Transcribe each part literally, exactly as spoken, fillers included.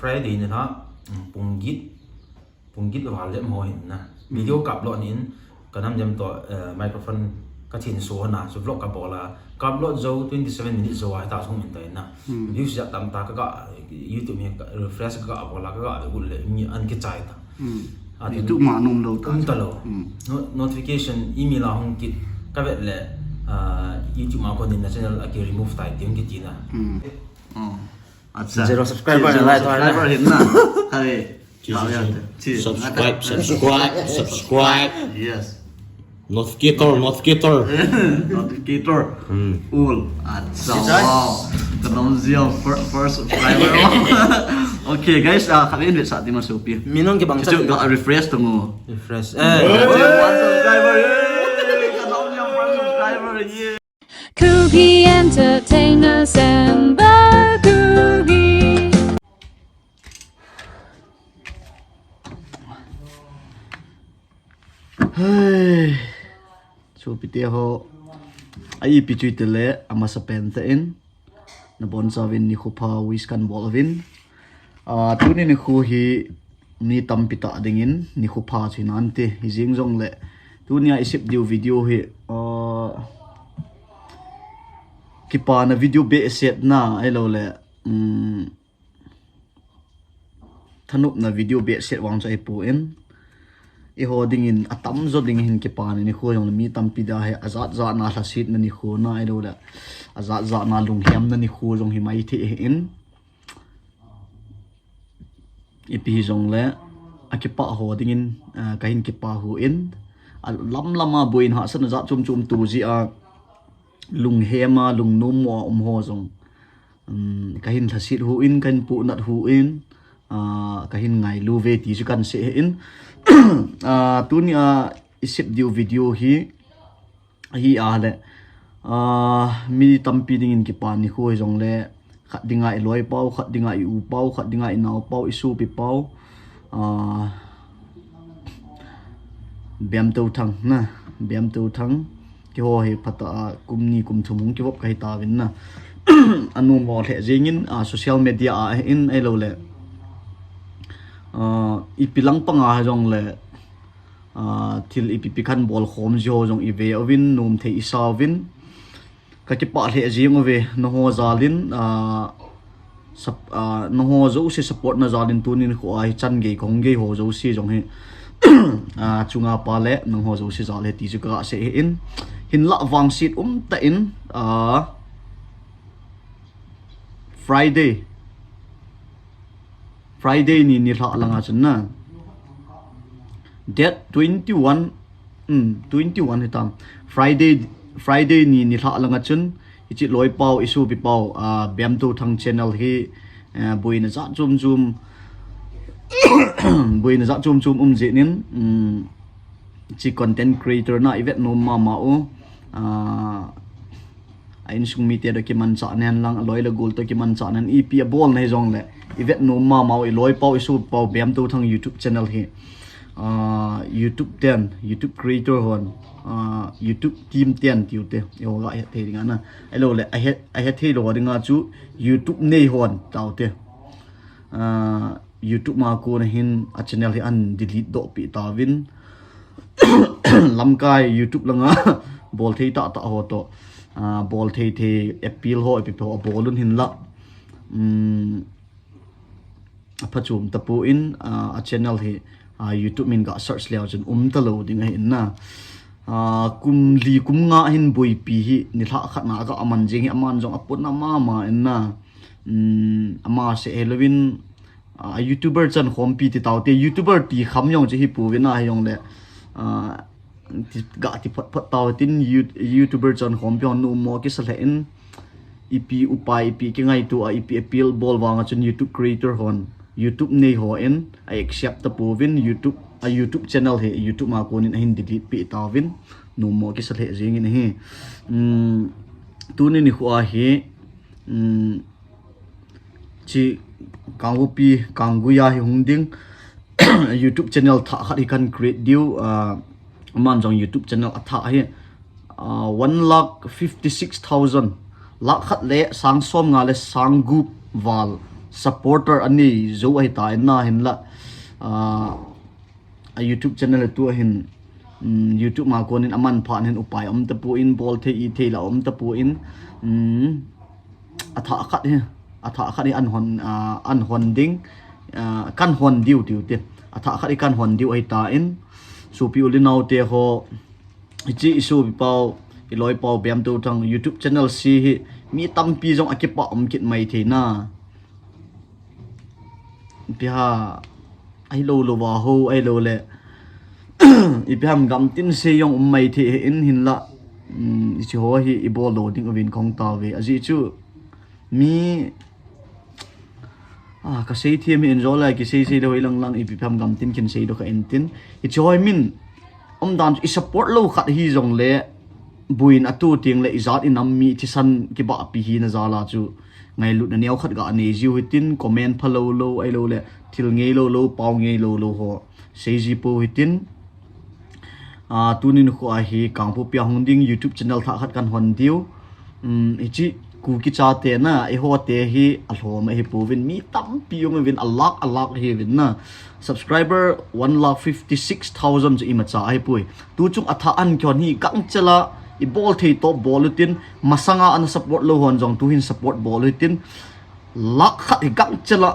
Friday ni la, um, pung get, pung get val le mo hin na. Video ka upload ni in, ka nam jam to, eh, microphone ka thin so na, so vlog ka bol a. Ka upload jo twenty seven minutes jo a ta sung min ta in na. Views ja tam ta ka ga, YouTube ni ka refresh ka ga bol a ka ga le gul le mi an ki chai ta. Ati YouTube ma nom lo ta. Um ta lo. No-, notification email a hung kit ka vet le, ah, YouTube ma ko ni na channel a ki remove ta ti hung kit na. Oh. Acha. Zero subscriber, zero like, subscriber hin na. Hai. Subscribe, subscribe, subscribe. Yes. Notificator, notificator. Notificator. All. Acha. Wow. Ka nam jia fir-, first subscriber. Okay, guys, ah, kami ni sa ti ma supi. Minong ke bang sa. Ga refresh tu mo. Refresh. Eh. One subscriber. Yay. Ka nam jia first subscriber. Yeah. Kuki Entertainment Samba Kuki. Hai. Sopite ho. A ipi chu itile, amasa pen tah in. Na bonchauvin nikho pha wish kan bol uvin. Ah, tuni nikho hi mi tampi tah dingin nikho pha chu hinante, hijeng jongle. Tunia i sep diu video hi, ah, kipana video behseh na, ahilou le, um, thanopna video behseh vang chu ahipon. Eiho dingin atamjo ding hin kipana nikho jongle mi tampi dia hi ajat jat na lhasetna nikho na ahilou le. Ajat jat na lunghemna nikho jong hi maithei ahin. Ipi hijongle, akipah ho dingin, ah, kahin kipah hon. Alam lam a boina hahsatna jat chom chom toh jeh a, lunghema, lungnom mo a um ho jong. Um, kahin lhaset hon, kahin pohnat hon, ah, kahin ngailu uve ti chu kan sei ahin. Ah, tunia i sep diu video hi, Ahi a le, ah, mi tampi dingin kipana nikho hijongle, khat dinga i loipau, khat dinga i upau, khat dinga i naopau, i sopipau, ah, Bemtouthang na, Bemtouthang, keiho hi phatah a kum ni kum thum hung kivop kahi tauvin na. Anom ho lheh jengin, ah, social media a hin ahilou le, ah, ipi lang panga hijongle, Ah, thil ipi ipi khat bol khom ji ho jong i ve uvin, nom thei i sa uvin. Ka kipah lheh jeng uve, nangho jal in, ah, sup-, ah, nangho jouse support na jal in tuni nikho a hi chan gei kahung gei ho jouse jong hi, ah, chunga pa le nangho jouse jal hi ti chu ka sei ahin. Hinlah vangset um tah in, ah, Friday, Friday ni nilhah langa chun na. Date twenty-one, um, twenty-one hitam. Friday, Friday ni nilhah langa chun, hiche loipau, i sopipau, ah, Bemtouthang channel hi, ah, boina jat chom chom, boina jat chom chom um jeh in, um, hiche content creator na i vet nom mama u, ah, A insung mite toh kimanchah nen lang, aloi le agol toh kimanchah nen, ipi abolna hijongle, i vet nom mama u, i loipau, i sopau, Bemtouthang YouTube channel hi. Ah, YouTube ten, YouTube creator hon, ah, YouTube team ten tiu te, eiho ga het thei ding ana. Ahilou le, ahet, ahet thei lou dinga chu YouTube nei hon tau te. Ah, YouTube ma kona hin a channel hi ahin delete doh peh tauvin. Lamkai YouTube langa bol thei tah tah ho toh, ah, bol thei thei appeal ho, ipi ho abol un hinlah. Um, aphachom tapon, ah, a channel hi, ah, YouTube min ga search leu chun um talou ding ahi na. Ah, kum li kum nga hin boipi hi nilhah khat na ga aman jeng hi aman jong apotna mama in na. Um, ama seh hilouvin, ah, YouTuber chan khompi ti tau te, YouTuber ti kham jong chu hi pouvin ahi jongle, ah, ti, ga ti phot phot tau tin You-, YouTuber chan khompi hon numo kisa lheh in, ipi upai, ipi kingaito a, ipi appeal bol vanga chun YouTube creator hon, YouTube nei hon a accept tapouvin, YouTube, a YouTube channel hi, YouTube ma konin ahin delete peh tauvin, numo kisa lheh jengin ahi. Um, tuni nikho a hi, um, Chi Kanggupi, Kangguya hi hung ding. YouTube channel thah khat hi kan create diu, ah, aman jong YouTube channel athah hi, ah, one lakh fifty six thousand, lakh khat le sang som nga le sang gup val supporter anei jou ahitan na hinla, ah, a YouTube channel tu ahin, um, YouTube ma konin aman phat hin upai um tapon, bol thei i thei la um tapon, um, atha khat hi, atha khat hi an hon, ah, an hon ding, ah, kan hon diu tiu te. Atha khat hi kan hon diu ahitan, sopi u le nao te ho, hiche i sopi pau, i loi pau Bemtouthang YouTube channel se hi mi tampi jong akipah um kit mai thei na. Ipi ham, ahilou lou va ho, ahilou le, ipi ham gamtin se jong um mai thei in hinla, um, hiche ho hi i bol lou ding uvin kong tao ve. Ajeh chu mi, ah, ka sei thiam hi in jo le, ki sei sei le hoi lang lang, ipi ham gamtin kin sei do ka intin. Hiche ho hi min, umdan chu i support lou khat hi jong le, buin atu ting le, i jat i nam mi thisan kibahpi hi na jal a chu, ngailutna neo khat ga nei jiu hitin, comment phalou lou, ahilou le, thil ngei lou lou, pau ngei lou lou ho sei ji pou hitin. Ah, tunin khu ahi, Kangpokpi a hung ding YouTube channel thah khat kan hon diu. Um, hiche Kuki chate na, eiho te hi alhom ahi pouvin, mi tampi um uvin, a lakh, a lakh hi uvin na. Subscriber one lakh fifty six thousand chu imacha ahi poi. Tu chung atha an kihon hi gangchel a, i bol thei toh bol utin, masanga ana support lou hon jong tu hin support bol utin, lakh khat hi gangchel a,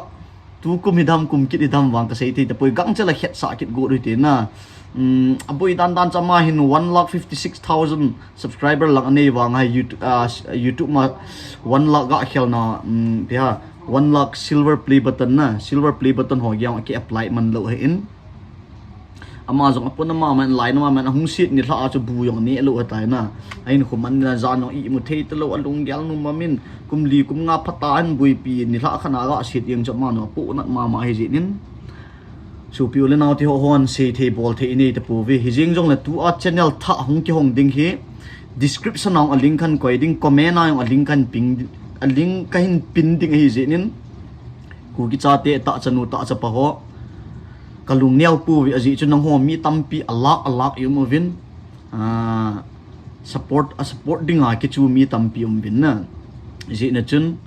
tu kum hi dam, kum kit hi dam vang ka sei thei tapoi, gangchel a khetsah kit got u hite na. Um, aboi dan dan chu ama hin one lakh fifty six thousand subscriber lang anei vang a hi YouTube, ah, YouTube ma one lakh ga khel na, um, ipi ham, one lakh silver play button na, silver play button ho jong aki apply man lou ahin. Ama jong apon ama man, lai na ama man, ahung sit nilhah a chu bu jong neh lou ahitai na. Ahin khu man na jan jong imu thei talou, alunggel nom amin. Kum li kum nga phat a ahin buipi, nilhah khat na ga sit jeng chu ama jong apohnat mama ahi jeh in. Sopi u le nao te ho, hon sei thei bol thei i nei tapouve. Hijeng jong le tu a channel thah hung kihong ding hi, description a jong a link kan koi ding, comment a jong a link kan ping, a link kahin pin ding ahi jeh in. Kuki chate, tahchanu tahchapa ho, ka lungneo pouve, ajeh chu nangho mi tampi a lakh, a lakh i um uvin, ah, support, a support dinga kichu mi tampi um uvin na. Ajeh na chun,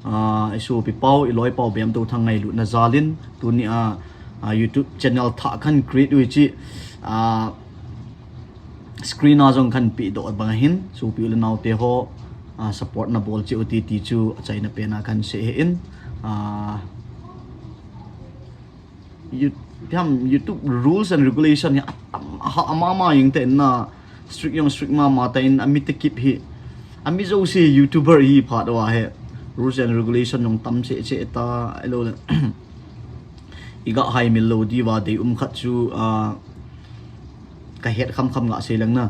ah, i sopi pau, i loi pau Bemtouthang ngailutna jal in, tuni a, ah, YouTube channel thah kan create u hiche, ah, screen a jong kan pe doh bang ahin, sopi u le nao te ho, ah, support na bol cheh u ti ti chu achaina pen a kan sei ahin, ah, You-, ipi ham, YouTube rules and regulation hi atam, aha, ama ma jeng te na, strict jong strict mama ta in, ami te kip hi. Ami jouse YouTuber hi phat uva hi rules and regulation jong tam cheh cheh ta, ahilou le. I ga haimil lou diu va dei um khat chu, ah, ka het kham kham ga sei leng na.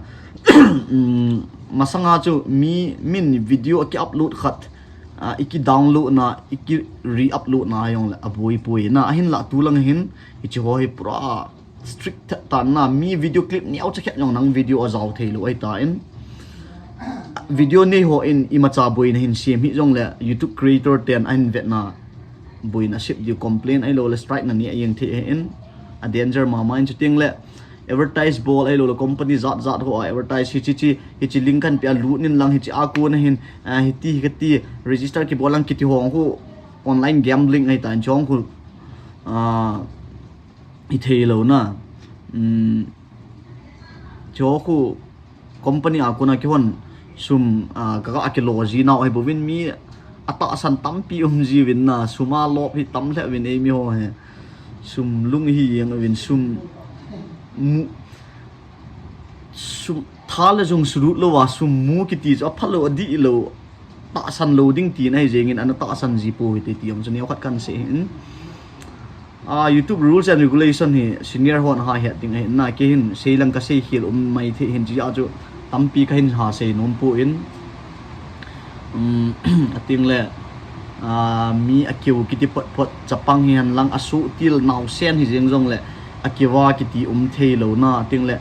Um, masanga chu mi, min video a ki upload khat, ah, i ki download na, i ki re-upload na jong le aboi poi na. Ahinla tu lang hin, hiche ho hi pura strict tah tan na, mi video clip neocha khat jong nang video a jao thei lou ahitan. Video nei ho in imacha boina hin sem hih jong le YouTube creator ten ahin vet na, boina sep diu, complain ahilou le strike na nei a jeng thei ahin, a danger mama in. Chuti le advertise bol ahilou le company jat jat ho a advertise hiche, hiche, hiche link kan pe a lut in lang hiche a kon a hin, ah, hiti, hiti, register kibol lang kiti ho khu online gambling ahitan, chu ho khu, ah, i thei lou na. Um, chu ho khu company a kon a kihon sum, ah, ka, ka kilo ji nau ahi bouvin, mi atahsan tampi um ji uvin na, sum a lop hi tam lheh uvin eimi ho hi. Sum lung hi jeng uvin, sum mu, sum tha le jong sulut lou a, sum mu kiti chu apha lou, adih lou, tahsan lou ding tina ahi jeng in, ana tahsan ji pou hite ti jong chu neokhat kan sei ahin. Ah, YouTube rules and regulation hi senior hon ha het ding ahin na, kei hin sei lang ka sei khel um mai thei hin, hiche a chu tampi ka hin ha sei nom pon. Um, ati le, ah, mi akiu kiti phot phot, chapang hihen lang, asuhtil naosen hi jeng jong le, akiva kiti um thei lou na, ati le,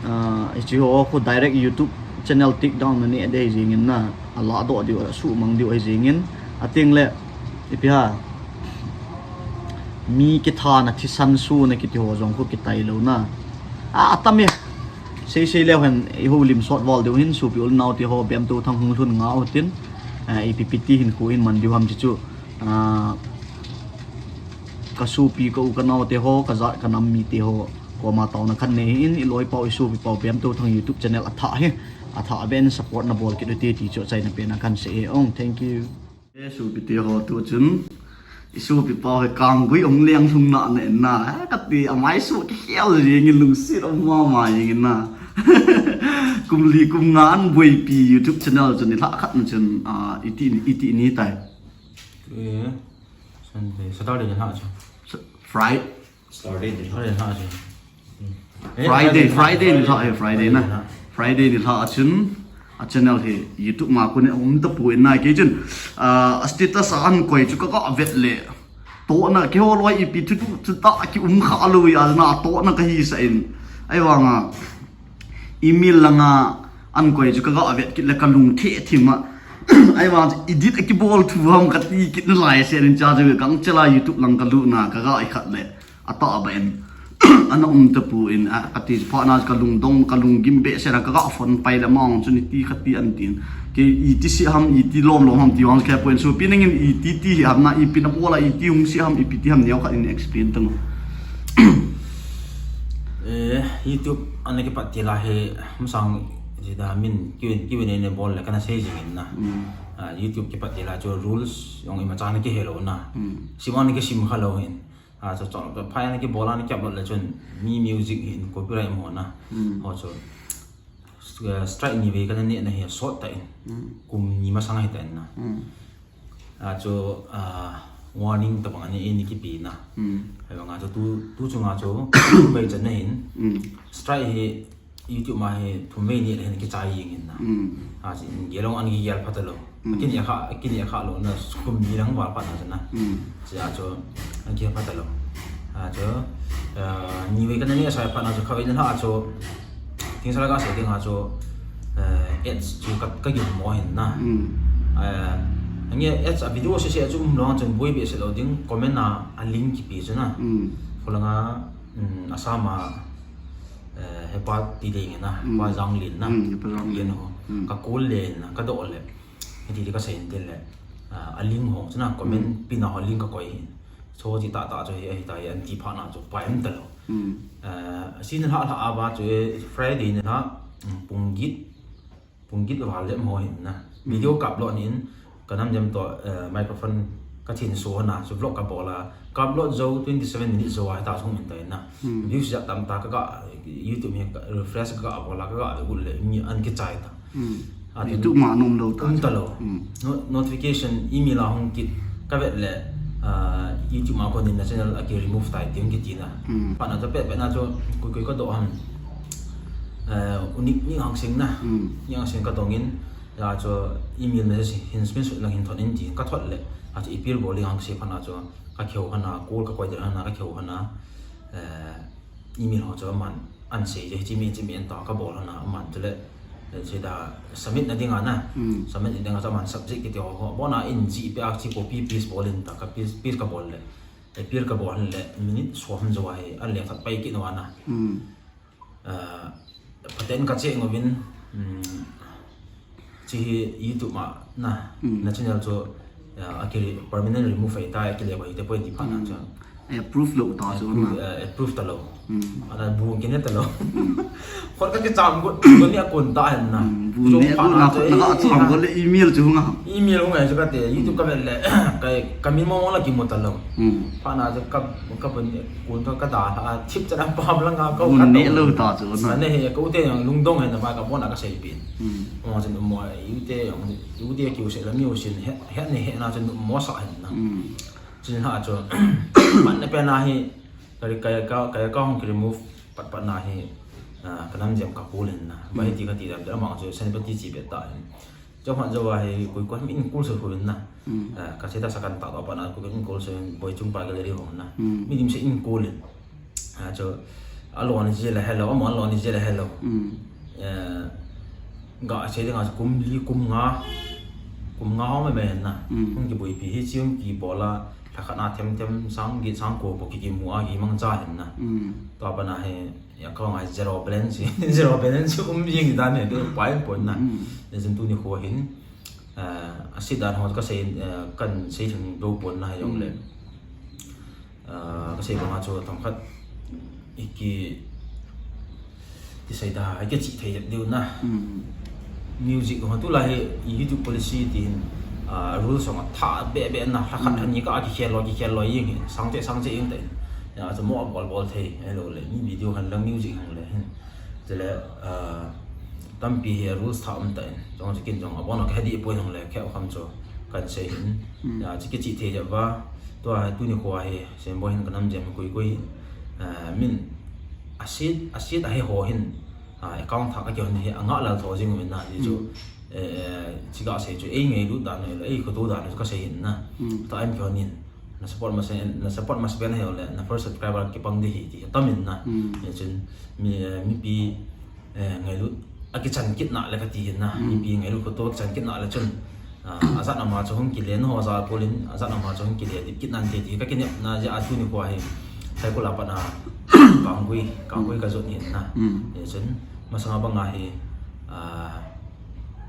ah, hiche ho khu direct YouTube channel take down na nei ding ahi jeng in na, ala doh diu, asuhmang diu ahi jeng in, ati le, ipi ham, mi kithana, thisan suna kiti ho jong khu kitai lou na. A, atam e. Sei sei leu hen, i houlim sot val diu hin, sopi u le nao te ho, Bemtouthang hung lhun nga u tin, ah, ipi pi ti hin khu hin man diu ham hiche chu, ah, Ka sopi, ka u, ka nao te ho, ka jat ka nam mite ho, koma taona khat nei in, i loi pau, i sopi pau Pemtothang YouTube channel athah hi, athah a ben support na bol kit u te ti chu achaina pen a kan sei e ong. Thank you. E sopi te ho, tu chun i sopi pau hi kanggui ong leng lhung na na en na, e, kati, amai su ki khel jing in lungset um mama jing in na. Kum li kum nga an boipi YouTube channel chun i lhah khat na chun, a, iti, iti ni tai. E, Sunday, Saturday ni lhah chu. Sa-, Fri-, Saturday ni lhah. Saturday ni lhah chu. Hmm. E, Friday, Friday ni lhah, Friday ni lhah, e, Friday na. Friday ni lhah. Friday ni lhah a chun, a channel hi YouTube ma kon a um tapoi na kei chun, a, a status a an koi chu ka ga vet le. Tohna, keiho loi ipi thu, thu, thu ta ki um kha lou a na, tohna ka hisah in. Ahivang a, email lang a an koi chu ka ga vet kit le ka lung the thim a. Ahivang chu edit a kibol thu ham kati kit na lai se in cha chu gang chela YouTube lang ka lut na ka ga i khat le. Atah a ba in. Ana um tapoi in, a, kati phat na ka lungdong, ka lunggim behseh a ka ga phone pai le ma ong chun iti kati an tin. Kei iti sei ham, iti lom lom ham ti vang kei poi in. Sopi nangin iti ti hi ham na, ipi na bol a, iti hung sei ham, ipi ti ham neo khat in explain tang. E, YouTube ana kipat til a hi, masang jida min, Q and A, Q and A nei bol le kana sei jing in na. Hmm. A, YouTube kipat til a chu rules, ong imacha ana kihe lou na. Hmm. Sim ana kisim kha lou hin. A, chu chon, phai ana kibol ana kiupload le chun mi music hin copyright mo na. Hmm. Ho chu, eh, strike ni vei kana neh na hi sot ta in. Hmm. Kum ni masang hi ta in na. Hmm. A, chu, a, warning tabang ani, ani kipe na. Hmm. Ahivang a chu tu, tu chunga chu, bai chan na hin. Hmm. Strike hi YouTube ma hi thum vei ni le hin kichai jing in na. Hmm. A, chu in gelong an kigel pha talou. Hmm. Kini a kha, kini a kha lou na kum ni lang val phat na chu na. Hmm. Chu a chu an kigel pha talou. A chu, eh, ni vei kana neh sai phat na chu kha vei na a chu. Thingsa la ka sei ding a chu, eh, ads chu ka, ka gin mo hin na. Hmm. Eh, ange ads a video se se chu um lou chun boi behseh lou ding comment a, a link kipe chu na. Hmm. Kholanga, um, Assam a, eh, hepa ti ding na, hmm, pa Jang Lin na. Hmm, hepa Jang Lin. Lin ho. Hmm. Ka call le na, ka do le. Hiti ti ka sei in tin le. Ah, a link ho chu na, comment, hmm, pin a ho link ka koi hin. Chu ti ta ta chu hi, hi ta hi, an ti phat na chu pai um talou. Hmm. Ah, si na lha lha a ba chu, eh, Friday ni lha, um, pung get, pung get val le mo hin na. Hmm. Video ka upload in, ka nam jam to, eh, microphone ka thin so na, chu vlog ka bol a. Ka upload jou twenty seven minutes jou a, hi ta chu min ta in na. Hmm. Views jat tam ta ka ga, YouTube hi ka refresh ka ga bol a, ka ga ve gu le, mi an kichai ta. Hmm. A, YouTube ma nom lou ta. Um talou. Hmm. No-, notification, email a hung kit ka vet le, ah, YouTube ma kon in na channel a ki remove tai ti hung kiti na. Hmm. Phat na chu pet pet na chu koi koi ka do ham. Eh, unique ni hang sing na. Hmm. Ni hang sing ka dong in, a chu email message hin screenshot lang hin thot in ti ka thot le. A chu email bol in hang se phat na chu ka kheu hana, call ka koi de hana, ka kheu hana. Eh, email ho chu aman an sei je, chimi, chimi en ta ka bol hana, aman chu le, eh, sei da submit na ding a na. Hmm. Submit na ding a chu aman subject kiti ho, ho, bona in ji pe a chi copy paste bol in ta ka paste, paste ka bol le. Appear ka bol le, minute som jou a hi, an le that pai kit na. Hmm. Ah, paten ka che ngovin, hmm, Chi hi YouTube ma na, hmm, na channel chu, ah, a ki permanent remove ai ta, a ki le bai te poi ti phat na chu. Hmm. Eh, approve lou ta chu approve, na. Eh, approve ta lou. Hmm. Ana bu kine ta lou. Hmm. Khot ka kicham got, got ni a kon ta hen na. Hmm, bu chu ne phat got na, na chu, khot na ka cham got le email chu nga. Email nga chu ka te, YouTube ka vet le, ka, ka min mo mo la kimu ta lou. Hmm. Phat na chu ka, ka pun kon ka, ka da, a, thip cha na pa bla nga ka, bu ka ne to. Lou ta chu na. Sa ne he, ka u te jong lungdong hen na ba ka bon a ka sei pin. Hmm. Mo chen mo, i u te jong, i u te kiu se la mi u sin he, he ne he na chen mo sa hen na. Hmm. Chin ha chu. Man ne pe na hi, ka ri ka ka, ka ka hung ki remove, pat pat na hi, ah, ka nam jem ka pu len na. Ba hi ti ka ti dam dam ma chu sen pa ti chi be ta hen. Chom han jo a hi, koi koi min kul se hu na. Hmm. Ah, ka se ta sa kan ta pa na, koi min kul se boi chung pa gallery ho na. Hmm. Mi dim se in kul. A chu, a lo ni je la hello, a mo lo ni je la hello. Hmm. Eh, ga se ding a chu kum li, kum nga, kum nga ho me me na. Hmm. Kum ki bui pi hi chi um ki bola, la kha na them them sang gi sang ko ko ki ki mu a gi mang cha hen na. Hmm. To pa na he, ya ka ngai zero balance, zero balance um jing dan he, de pai pon na. Hmm. Ne jin tu ni ho hin, eh, a si dan ho ka se, eh, kan se thing do pon na he jong le. Hmm. Ah, kasei banga chu themkhat iki, ti sei da, iki chih thei jep diu na. Music ho tulai hi YouTube policy tin, ah, rules ho athah be be na, lha khat lha ni kah a kikhel lou, kikhel lou jeng hi, sang che, sang che jeng ta in. Ya, chu mo bol bol thei, hello le, mi video han lang music han le hin. Chule, ah, tampi hi rules thah um ta in. Jong chu kin jong abon ka hedi poi hong le, khe kham chu kan sei hin. Ya, chu kichih thei jep va. Tua tuni kho hi, Sembo hin kanam jep koi koi hin. Ah, min, asit, asit ahi ho hin. Ah, account thah ka kihon hi, anga lal tho jing min na, ti chu. Eh, eh, chi ka sei chu, ei ngailut dan, ei khoto dan chu ka sei hin na. Ta em kihon hin. Na support masa, na support masa pen hi le, na first subscriber kipang di hi, ti tam in na. Eh, chun, mi, eh, mipi, eh, ngailut, akichan kit na le kati hin na. Mipi ngailut khoto kichan kit na le chun. Ah, ajat ama chu hung kile, no, aja kolin, ajat ama chu hung kile, di kit nan te ti, ka kinep na, ja a tuni kho hi. Sai ko la pa na, kangui, kangui ka jot hin na. Eh, chun, masanga banga hi, ah,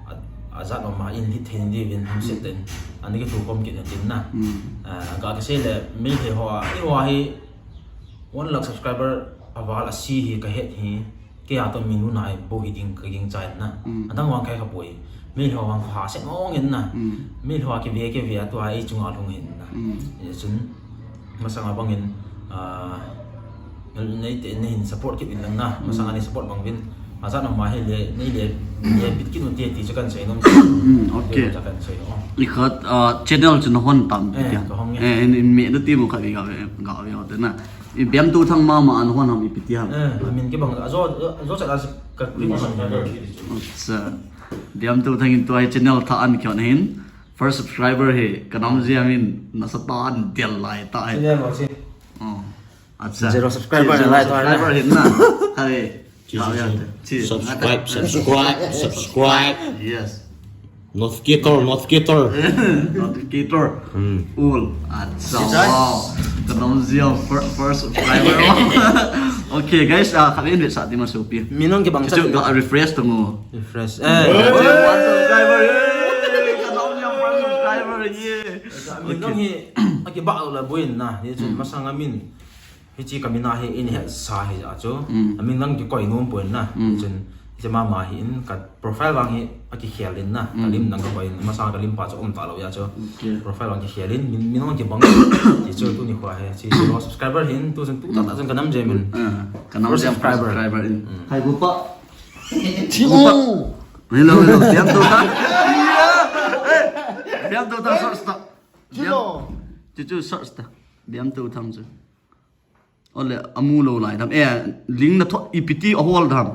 a, ajat ama in hi thei di vin hamset den. Ani ki thu kom kit na tin na. Ah, ka ka sei le, mi hi ho, i ho hi, one lakh subscriber aval asi hi ka het hi. Kei a to mi nu nai bo hi ding ka ging chai na. Adang vang kai ka poi. Mi ho vang ha se ngong in na. Mi ho ki ve ki ve a tua ei chunga lhung hin na. Ye chun masanga bangin, ah, nei te, nei hin support kit in lang na. Masanga nei support bang vin. Ajat ama hi le, nei le, le bit kit un te ti chu kan sei nom. Okay. Chu kan sei, oh. I khat, ah, channel chu na hon tam ti. Eh, ka hong e. Eh, in, in me da ti mo khat i ga ve, ga ve te na. I Biamtou Thang mama an hon ham ipi ti ham. Eh, amin kibang, ajo, ajo chat a si ka click on. Acha. Biamtou Thang in tua hi channel thah an kihon hin. First subscriber hi, ka nam jia min, nasa ta an del lai ta hi. Channel mo si. Oh. Acha. Zero subscriber lai ta na. Zero subscriber hin na. Hai. Chi, chi, chi. Subscribe, subscribe, subscribe. Yes. Notificator, notificator. Notificator. All. Acha, wow. Ka nam jia fir-, first subscriber. Okay, guys, ah, khat in sa ti ma sopi. Min ong kibang chu sa. Ga refresh to mo. Refresh. Eh. One subscriber. Yay! Ka nam jia one subscriber. Yay. Min ong hi, aki ba la buin na. Ye chu masanga min. Hichi ka min a hi in het sa hi a chu. Amin lang kikoi nom poi na. Chun, hichi mama hi in ka profile vang hi akikhel in na. Ka lim lang kakoi in, masa ka lim pa chu um ta lou a chu. Okay. Profile vang kikhel in, min, min ong kibang. Ti chu tuni kho hi, chi zero subscriber hin, tu chun tu ta ta chun ka nam jia min. Ah, ka nam jia subscriber. Subscriber in. Kai gu pa. Chi gu pa. Hello, hello. Biamtou Thang. Biamtou Thang search ta. Chi lo. Chi chu search ta. Biamtou Thang chu. Ole, amu lou lai dam. Eh, link na thot ipi ti a hol dam.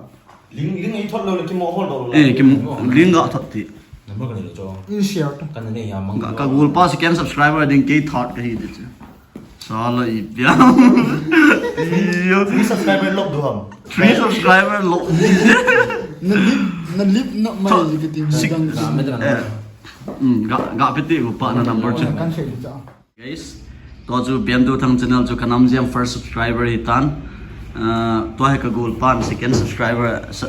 Link, link i thot lou le kimu hol lou lai. Eh, kimu, link ga thot ti. Number ka nei lou cho. In share ta. Ka nei a mang. Ka, ka Google pa second subscriber ding kei thot ka hi di chu. Sala i pia. Iyo. Three subscriber lop du ham. Three subscriber lop. Na lip, na lip na mai ji ka ti. Six. Ga me ta na. Eh. Hmm, ga, ga pe ti Google pa na number chu. Kan share di cha. Guys, tua chu Biamtou Thang channel chu ka nam jia first subscriber hi tan. Ah, tua hi ka Google pan second subscriber sa,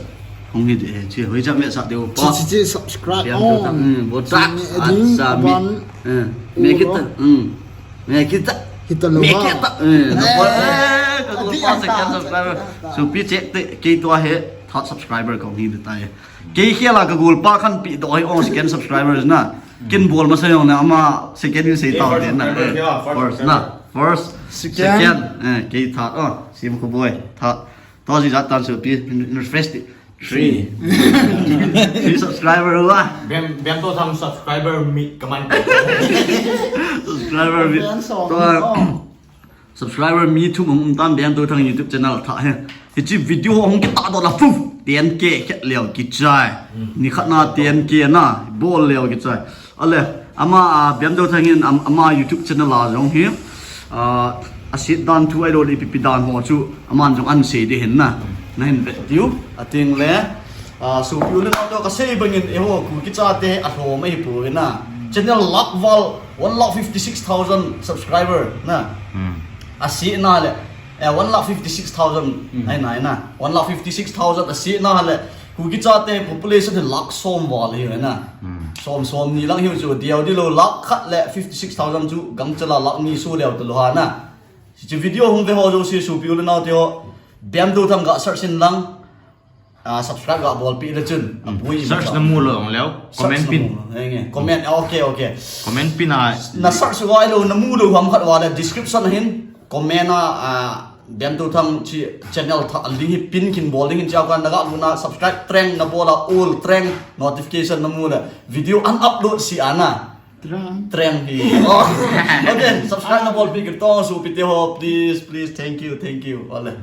hung hi de, chi hoi cha me sa deu pa. Chi, chi, chi, subscribe Biamtou Thang, on. Hmm, bo ta, chi me a ding, acha, me, ban, eh, me kita, hmm. Me kita. Hita lo me ba. Kita. Eh, na pa, eh, ka Google pa second subscriber. So, pi check te, kei tua hi third subscriber ka hung hi de tai. Kei khel a ka Google pa khan pi do hi ong second subscribers na. Kin bol masa jong na ama second in sei tau te na. First na. First. Second. Second. Eh, kei third. Oh, sim ko boy. Third. To ji jat tan su pi refresh ti. Three. Three subscriber wa. Biam, Biamtou Thang subscriber mi kaman. Subscriber mi. To. Subscriber mi thum hung um tan Biamtou Thang YouTube channel thah hi. Hichi video hung kitah doh la fu. Ten K khet leo kichai. Ni khat na ten K na bol leo kichai. Ale, ama, ah, Biamtou Thang in am-, ama YouTube channel a jong hi. Ah, asit dan thu ahi lou le ipi pi dan ho chu aman jong an sei de hin na. Na hin vet diu. Ating le. Ah, sopi u le nao, ka sei bangin eiho Kuki chate alhom ahi poi na. Channel lakh val, one lakh fifty six thousand subscriber na. Asina le, eh, one lakh fifty six thousand ahi na, na. One lakh fifty six thousand asina le, Kuki chate population hi lakh som val hi na. Som, som ni lang hi chu diu di lou, lakh khat le fifty six thousand chu gangchela lakh ni su leo ta lou ha na. Hiche video hung ve ho jouse sopi u le nao te ho, Bem Touthang ga search in lang, ah, subscribe ga bolpeh le chun. Apui search na mu lou ong leu. Comment pin. Comment, ah, okay, okay. Comment pin a. Na search uva ilou, na mu lou ham khat uva le description a hin comment a, ah, Bem Touthang chi channel tha link hi pin kin bol ding hin, chea kon na ga luna subscribe treng na bol a all treng notification na mu le video an upload si ana. Treng. Treng hi. Oh. Okay, subscribe na bolpeh kit tong sopi te ho, please, please, thank you, thank you. Ole.